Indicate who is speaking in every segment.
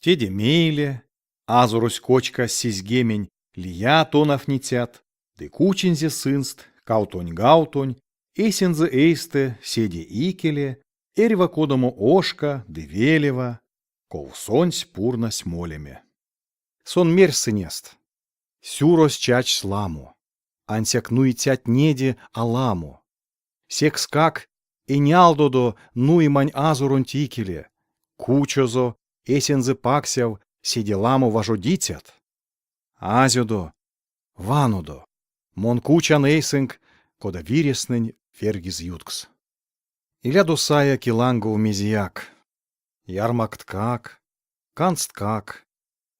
Speaker 1: Теде мейле Азорось кочкась сизьгемень лия тонавтницят ды кучинзе сынст кавтонь-кавтонь эсензэ эйстэ седе икеле эрьва кодамо ошка ды велева, ков сонсь пурнась молеме. Сон мерсь сынест: Сюрось чачсь ламо, ансяк нуицятнеде аламо. Секскак энялдодо нуемань Азоронть икеле, кучозо эсензэ паксяв седе ламо важодицят. Азёдо, ванодо, мон кучан эйсэнк, кода вирезтнэнь верьгиз юткс. Илядо сае килангов мезеяк, ярмакткак, кансткак,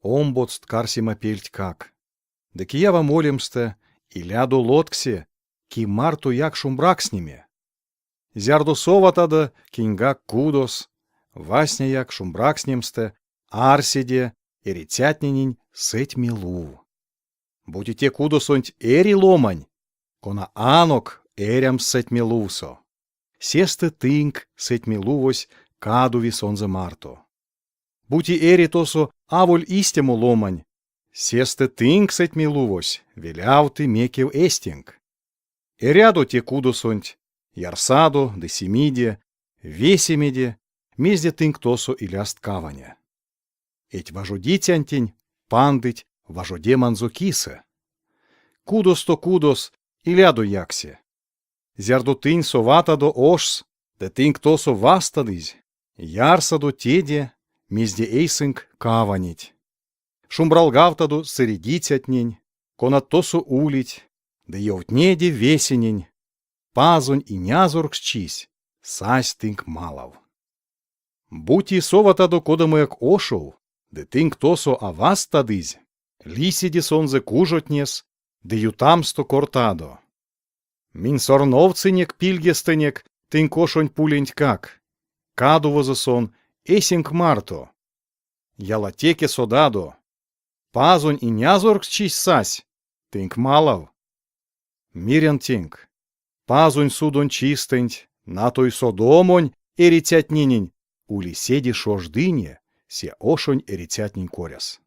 Speaker 1: омбоцт карсемапельтькак. Ды киява молемстэ илядо лотксе ки мартояк шумбракстнеме. Зярдо соватадо киньгак кудос, васняяк шумбракстнемстэ арседе эрицятненень сэтьме лув. Бути те кудосонть эри ломань, кона анок эрямс сэтьме лувсо, сестэ тынк сэтьме лувось кадови сонзэ марто. Бути эри тосо аволь истямо ломань, сестэ тынк сэтьме лувось велявты мекев эстенк. Эрядо те кудосонть, ярсадо ды симиде, весемеде, мезде тынк тосо иляст каваня. Эдь важодицянтень пандыть важодеманзо кисэ. Кудосто кудос илядо яксе. Зярдо тынь соватадо ошс ды тынк тосо вастадызь, ярсадо теде, мезде эйсэнк каванить. Шумбралгавтадо сэредицятнень, конат тосо улить, ды ёвтнеде весенень, Пазонь Инязорксчись сась тынк малав. Бути соватадо кодамояк ошов, ды тынк тосо а васттадызь, лисиде сонзэ кужотнес ды ютамсто кортадо: Минь сорновтсынек пильгестэнек тынк ошонь пулентькак, кадовозо сон эсенк марто. Ялатеке содадо, Пазонь Инязорксчись сась тынк малав. Мерян тенк, Пазонь судонь чистэнть натой Содомонь эрицятненень ули седе шождыне се ошонь эрицятнень коряс.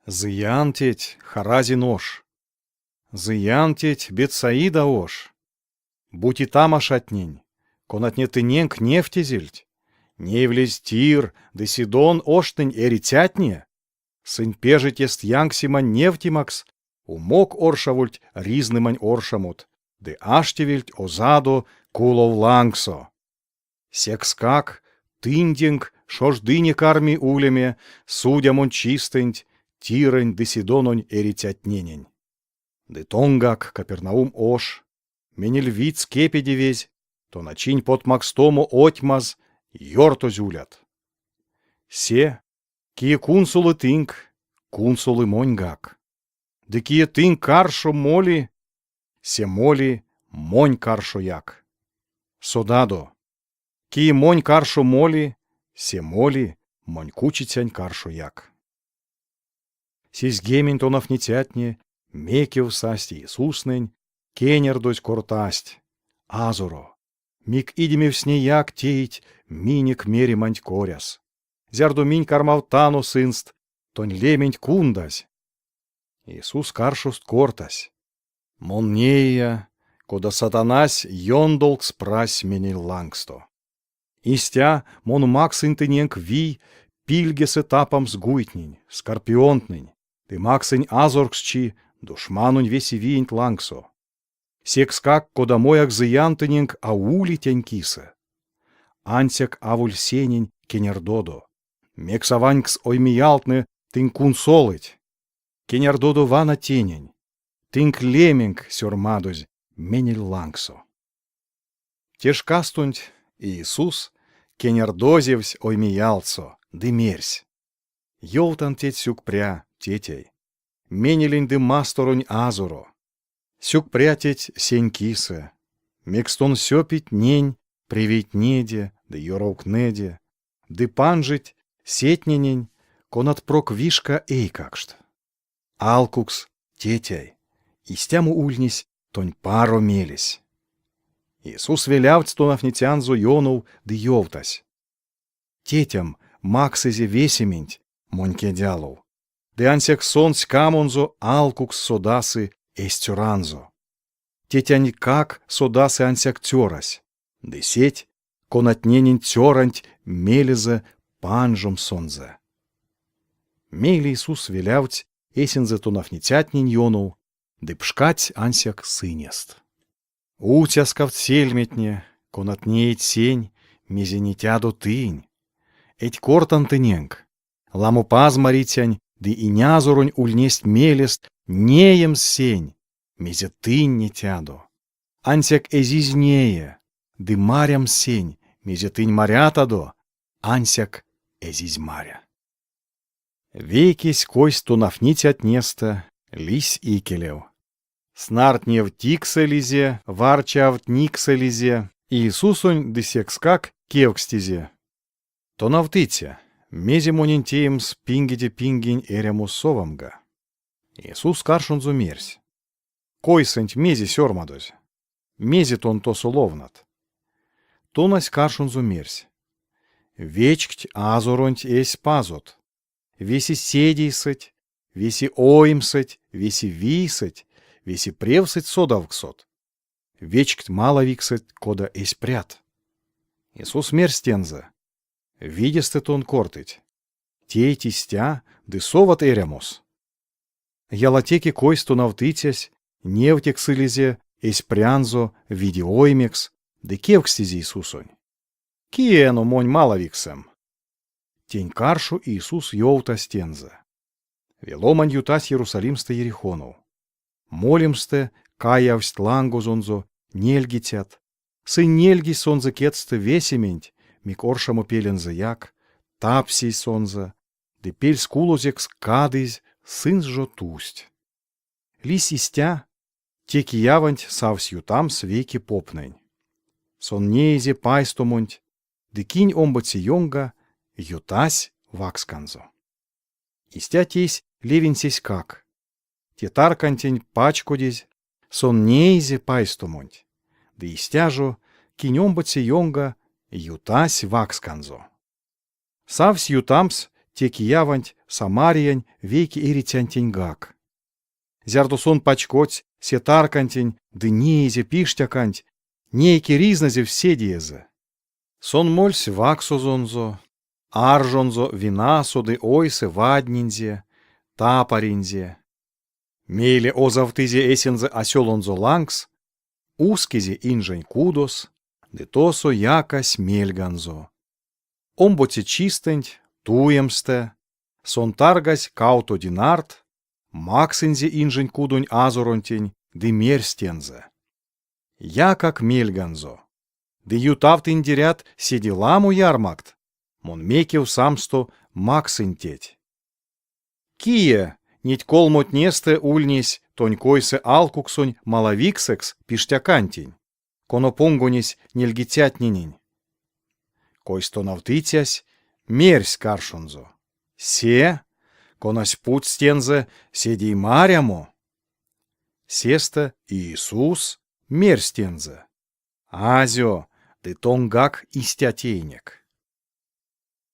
Speaker 1: Зыян теть, Хоразин ош! Зыян теть, Бетсаида ош! Бути тамашатнень, конатне тыненк невтезельть, неевлизь Тир ды Сидон оштнэнь эрицятне, сынь пежетест янксемань невтемакс умок оршавольть ризнэмань оршамот ды аштевельть озадо кулов лангсо. Секскак тынденк шождыне карми улеме судямонь чистэнть Тирэнь ды Сидононь эрицятненень. Ды тонгак, Капернаум ош, менель видьс кепедевезь, тоначинь потмакстомо отьмас ёртозь улят. Се, кие кунсолы тынк, кунсолы моньгак. Ды кие тынк каршо моли, се моли монь каршояк. Содадо, кие монь каршо моли, се моли монь кучицянь каршояк. Сизьгемень тонавтницятне мекев састь Иисуснэнь, кенярдозь кортасть: Азоро, мик идемевстнеяк теить минек мереманть коряс. Зярдо минь кармавтано сынст, тонь лементь кундазь. Иисус каршост кортась: Мон неия, кода Сатанась ёндолкс прась менель лангсто. Истя мон максынь тыненк вий пильгесэ тапамс гуйтнень, скорпионтнэнь, ды максынь азорксчи душманонь весе виенть лангсо. Секскак кодамояк зыян тыненк а ули тень кисэ. Ансяк аволь сенень кенярдодо, мекс аванькс оймеялтнэ тынк кунсолыть. Кенярдодо вана тенень, тынк леменк сёрмадозь менель лангсо. Те шкастонть Иисус кенярдозевсь оймеялтсо ды мерсь: Ёвтан теть сюкпря, Тетяй, менелень ды масторонь Азоро! Сюкпря теть сень кисэ, мекс тон сёпить нень превейтнеде ды ёроктнеде, ды панжить сетненень, конат прок вишка эйкакшт. Алкукс, Тетяй, истямо ульнесь тонь паро мелесь. Иисус велявтсь тонавтницянзо ёнов ды ёвтась: Тетям максызе весементь Монь кедь алов, ды ансяк Сон ськамонзо алкукс содасы Эсь Цёранзо. Тетянтькак содасы ансяк Цёрась, ды сеть, конатненень Цёранть мелезэ панжомс сонзэ. Мейле Иисус велявтсь эсензэ тонавтницятнень ёнов ды пшкадсь ансяк сынест. Уцяскавт сельметне, конат неить сень, мезе нетядо тынь. Эдь кортан тыненк, ламо пазмарицянь ды инязоронь ульнесть мелест неемс сень, мезе тынь нетядо. Ансяк эзизь нее, ды марямс сень, мезе тынь марятадо, ансяк эзизь маря. Вейкесь койс тонавтницятнестэ лиссь икелев. Снартневтиксэлизе, варчавтниксэлизе Иисусонь ды секскак кевкстизе: Тонавтыця, мезе монень теемс пингеде пингень эрямос совамга? Иисус каршонзо мерсь: Койсэнть мезе сёрмадозь? Мезе тон тосо ловнат? Тонась каршонзо мерсь: Вечкть Азоронть эсь Пазот, весе седейсэть, весе оймсэть, весе вийсэть, весе превсэть-содавксот. Вечкть малавиксэть, кода эсь прят. Иисус мерсь тензэ: Видестэ тон кортыть. Тейть истя ды соват эрямос. Ялатеке койс тонавтыцясь невтексылизе эсь прянзо виде оймекс ды кевкстизе Иисусонь: Кие эно монь малавиксэм? Тень каршо Иисус ёвтась тензэ: Ве ломань ютась Ерусалимстэ Ерихонов. Молемстэ каявсть лангозонзо нельгицят, сынь нельгизь сонзэ кедстэ весементь, мик оршамо пелензэяк, тапсизь сонзэ, ды пельскулозекс кадызь, сынсь жо тусть. Лиссь истя, те кияванть савсь ютамс вейке попнэнь. Сон неизе пайстомонть ды кинь омбоце ёнга ютась ваксканзо. Истя тейсь Левинсеськак. Те таркантень пачкодезь, сон неизе пайстомонть, ды истя жо кинь омбоце ёнга ютась ваксканзо. Савсь ютамс те кияванть Самариянь вейке эрицянтеньгак. Зярдо сон пачкодсь се таркантень ды неизе пиштяканть, нейке ризнэзевсь седеезэ. Сон мольсь ваксозонзо, аржонзо винасо ды ойсэ ваднинзе, тапаринзе. Мейле озавтызе эсензэ осёлонзо лангс, ускизе инжень кудос ды тосо якась мельганзо. Омбоце чистэнть, туемстэ, сон таргась кавто динарт, максынзе инжень кудонь азоронтень ды мерсь тензэ: Якак мельганзо, ды ютавтындерят седе ламо ярмакт, мон мекев самсто максынь теть. Кие неть колмотнестэ ульнесь тонь койсэ алкуксонь малавиксэкс пиштякантень, кона понгонесь нельгицятненень? Койстонавтыцясь мерсь каршонзо: Се, конась путсь тензэ седеймарямо. Сестэ Иисус мерсь тензэ: Азё, ды тонгак истя тейнек.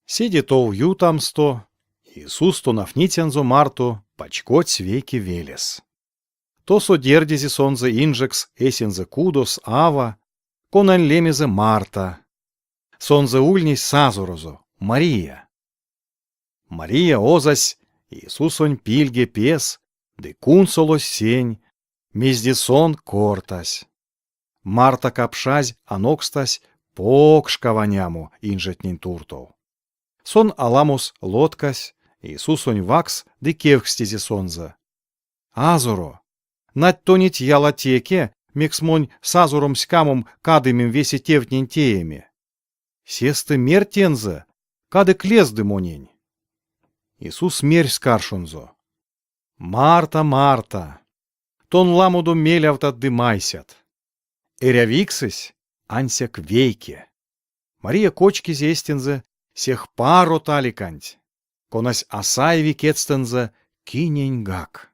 Speaker 1: Седе тов ютамсто Иисус тонавтницянзо марто пачкодсь вейке велес. Тосо тердизе сонзэ инжекс эсензэ кудос ава, конань лемезэ Марта. Сонзэ ульнесь сазорозо, Мария. Мария озась Иисусонь пильге пес ды кунсолось сень, мезде сон кортась. Марта капшазь анокстась покш каванямо инжетнень туртов. Сон аламос лоткась Иисусонь ваксс ды кевкстизе сонзэ: Азоро, нать тонеть ялатеке, мекс монь сазором ськамом кадымим весе тевтнень тееме? Сестэ мерть тензэ, кадык лезды монень. Иисус мерсь каршонзо: Марта, Марта, тон ламодо мелявтат ды майсят. Эрявиксэсь ансяк вейке. Мария кочкизе эстензэ сех паро таликанть, конась а саеви кедьстэнзэ киненьгак.